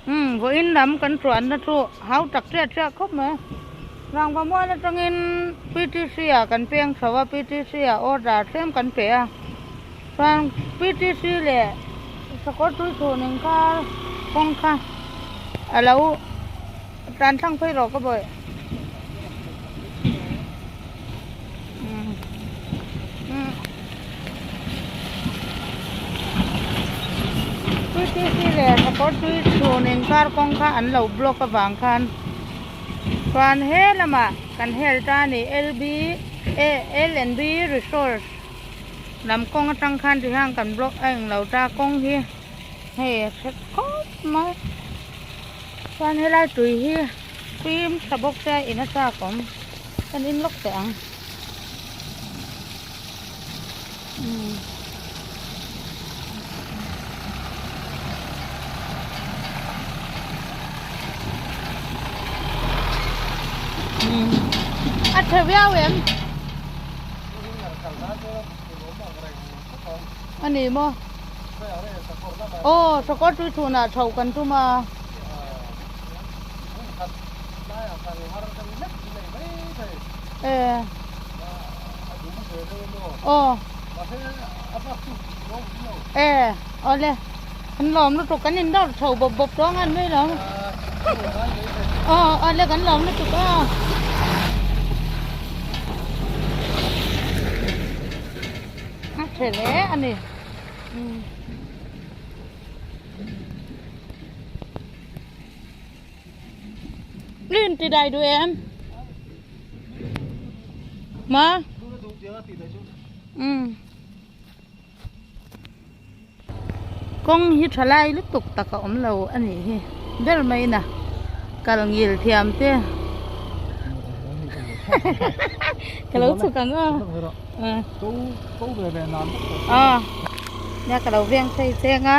Umm vawiin lam kan tuanna chu hau tak chiah chiah khawp mai. Rangva mual atangin PTC ah kan peng chho a, PTC ah order tlem kan pe a. Chuan PTC leh sakawr tui chhun inkar kawng kha a lo tlan thlang phei rawh ka bawih. PTC leh sakawr tui chhun inkar kawng kha an lo block avang khan chuan he lamah kan hel ta a ni L B A L and B resource lam kawng atang khan ti hian kan block a englo ta kawng hi hei a hre khawp mai chuan helai tui hi fim tha bawk se a in a chak awm. Kan in lawk teh ang. Umm. Umm. A tha viau em? A ni maw? Aw, sakawr tui chhunah chhoh kan tum a. E aw e awle kan lawm lutuk kan in dawr chho bawp bawp tawh ang an mai lo aw awle kan lawm lutuk aw. A tha hle a ni. Lin ti dai duh em? Ma? Um. Kawng hi tha lai lutuk tak a awm lo a nih hi ber mai na kal ngil thiam te ka lo chhuk ang aw a nia ka lo veng phei cheng a.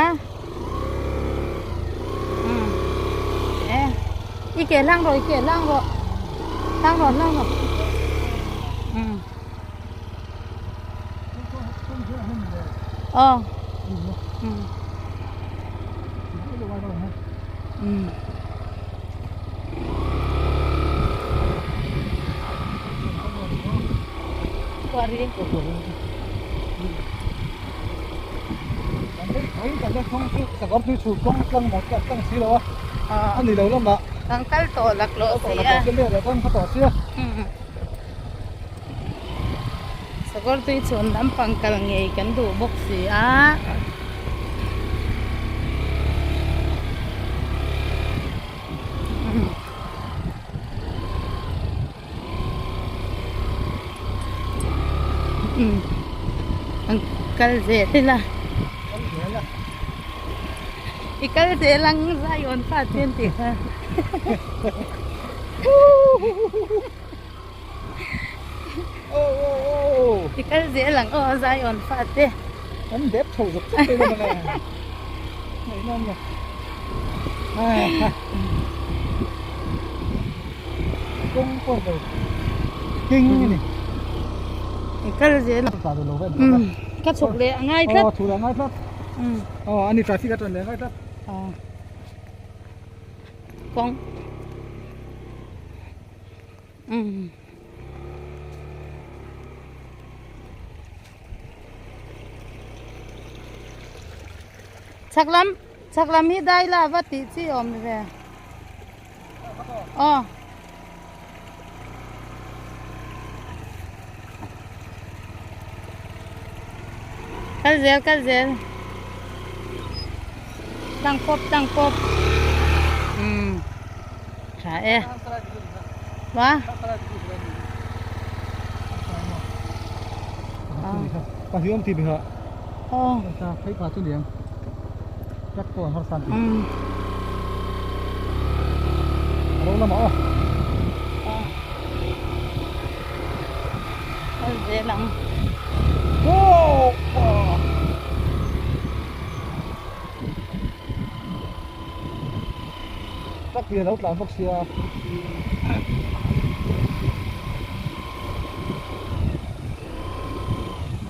I ke hlang rawh i ke hlang rawh hlang rawh hlang rawh aw Kan kal tawh laklawh si a. Sakawr tui chhun lampang kal ngei kan duh bawk si a. An kal zel ila i kal zel ang Zion fa chen tih kha i kal zel ang aw Zion fa te an dep chho zuk zuk mai dawn a ngaihnawm lo. Kawng pawh lo king a ni. I kal zel a. Ka chhuk leh a ngai tlat. Aw chhuk leh a ngai tlat. Aw ani traffic a tan leh a ngai tlat. Aw kawng. Chhak lam chhak lam hi dai la va tih chi awm ve aw kal zel kal zel tlang pawp tlang pawp umm tha e va Pahiom tih bihah phei pha chu niang truck pawh an harsan tih a lo lamah aw kal zel ang truck hi a lo tlan bawk sia.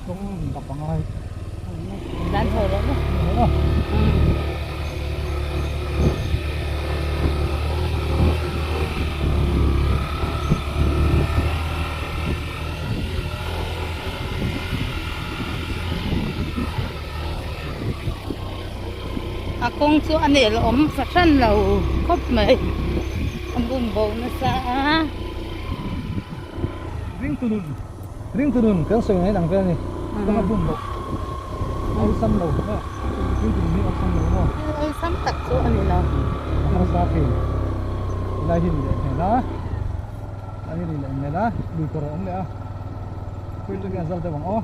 Kawng dap a ngai. Dan chho rawh maw. Kawng chu a nel awm fahran lo khawp mai a bum bo nasa a. Ringtu nun ringtu nun kan sawi mai dang vel a ni kawng a bum loh a awlsam lo maw ringtu nun hi a awlsam lo maw. Thil awlsam tak chu a ni lo. A harsa thei helai hi a ni leh hmel a helai hi a ni leh hmel a lui kawr a awm leh a khawi atangin a zal deuh ang aw.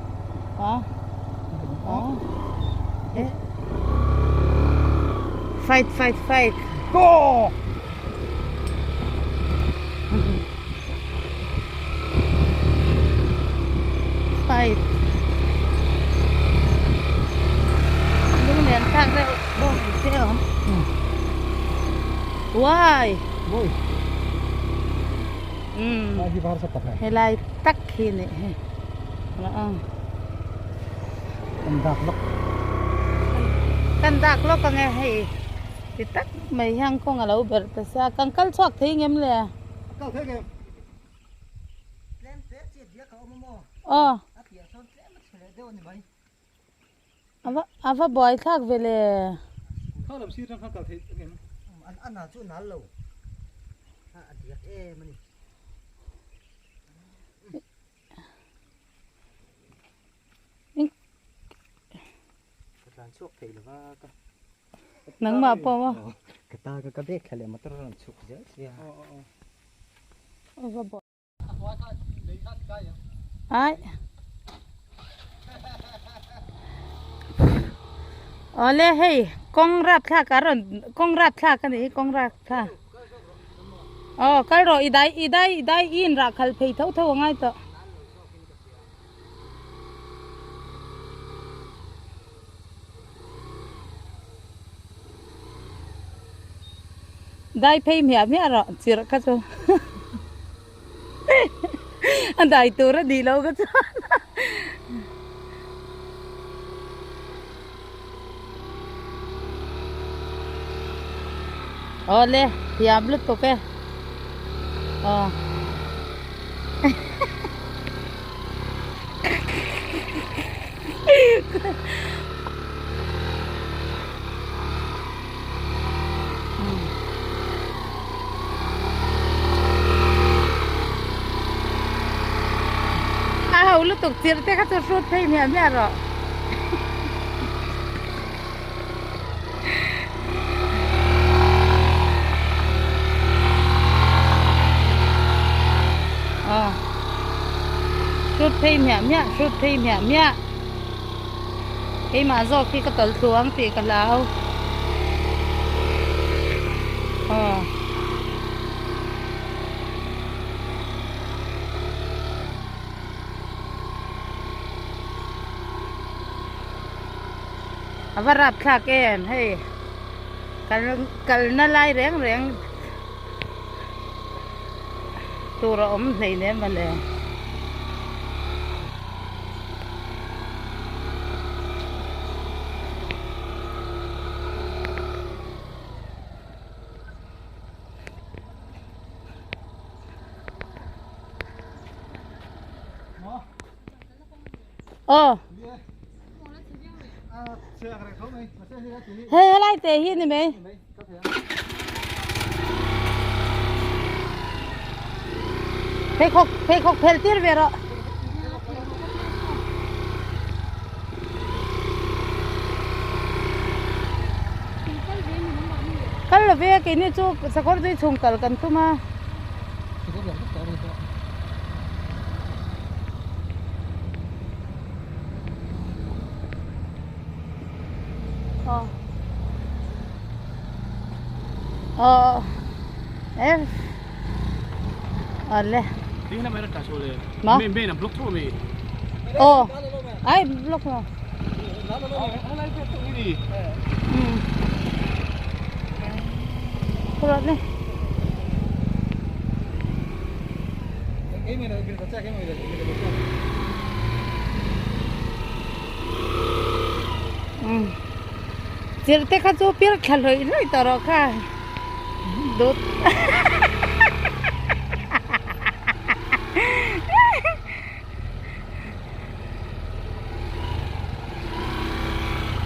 Fight fight fight. Go! Fight. Lung lian thlak deuh bawk ang che awm. Why? Woi. Lai hi var sa tak e. Helai tak hi nih hi. Kan dak lawk. Kan dak lawk ang e hei ti tak mai hian kawng a lo berh ta sia kan kal chhuak thei ngem le? Kal thei ngem. Tlem te chiat diak a awm a maw? Aw. A piah sawn tlem a chhe leh deuh a ni mai. Ava ava buai thlak ve le. Kha lam sir tang kha kal theih ngem? A nal chu a nal lo. A diak em a ni. Nangmah pawh maw? Ka ta ka bag thla leh motor a rawn chhuk zel sia. Ai. Awle hei kawng rapthlak a rawn kawng rapthlak a ni hi kawng rapthlak. Aw kal rawh i dai i dai i dai i inrah khalh phei tho tho a ngai tawh. Dai phei hmiah hmiah rawh chirh kha chu a dai tur a nih loh kha chuan Awle thiam lutuk e aw. A ho lutuk chirh te kha chu hrut phei hmiah hmiah rawh. Aw hrut phei hmiah hmiah hrut phei hmiah hmiah keimah zawk hi ka tawlh thlu ang tih ka hlau aw. A va rap thlak em hei kal kalna lai reng reng tur a awm hlein em mawle. Aw. Hei helai te hi ni mai. Pheikhawk pheikhawk phel tir ve rawh. Kal lo ve keini chu sakawr tui chhung kal kan tum a. Aw aw e awle ma aw ai block lo um Purat ni. Chirh te kha chu pir thla hlawih hlawih tawh rawh kha dut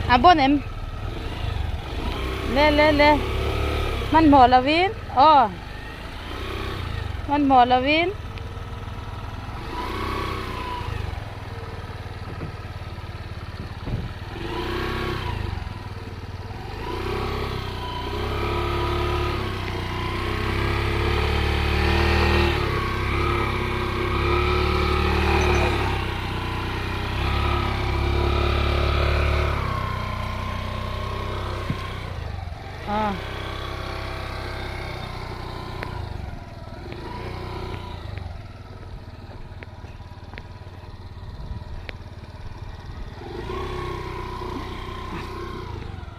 a bawn em. Le le le hmanhmawh lovin aw hmanhmawh lovin. Ah.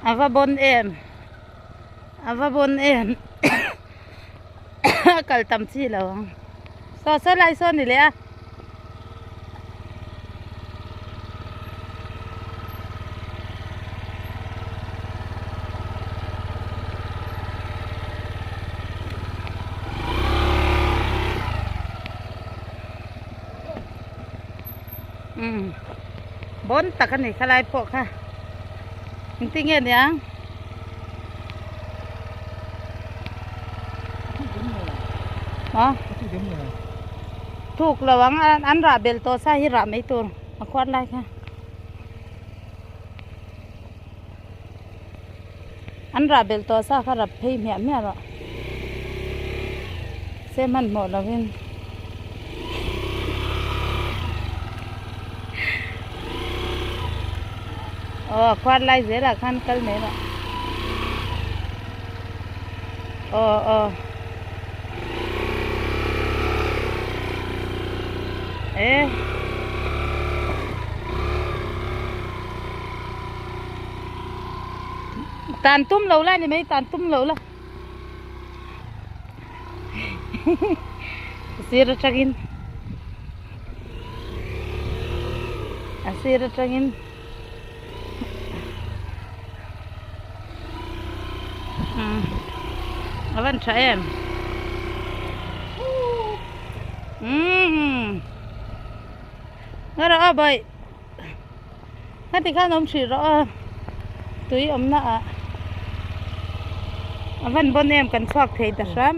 A va bon em a va bon em a kal tam chi lo ang saw saw lai sawn ni leh a. Umm bawn tak a ni khalai pawh kha engtin nge niang. Thuk lo ang an rah belh tawh sa hi rah mai tur a khuat lai kha an rah belh tawh sa kha rap phei hmiah hmiah rawh se hmanhmawh lovin. Aw a khuat lai zelah khan kal mai rawh aw aw e tan tum lo la ni mai tan tum lo la sir atangin a sir atangin umm a van tha em umm nga rawh a bawih heti khan awm hrih rawh a tui awmna ah a van bawn em kan chhuak thei ta hram.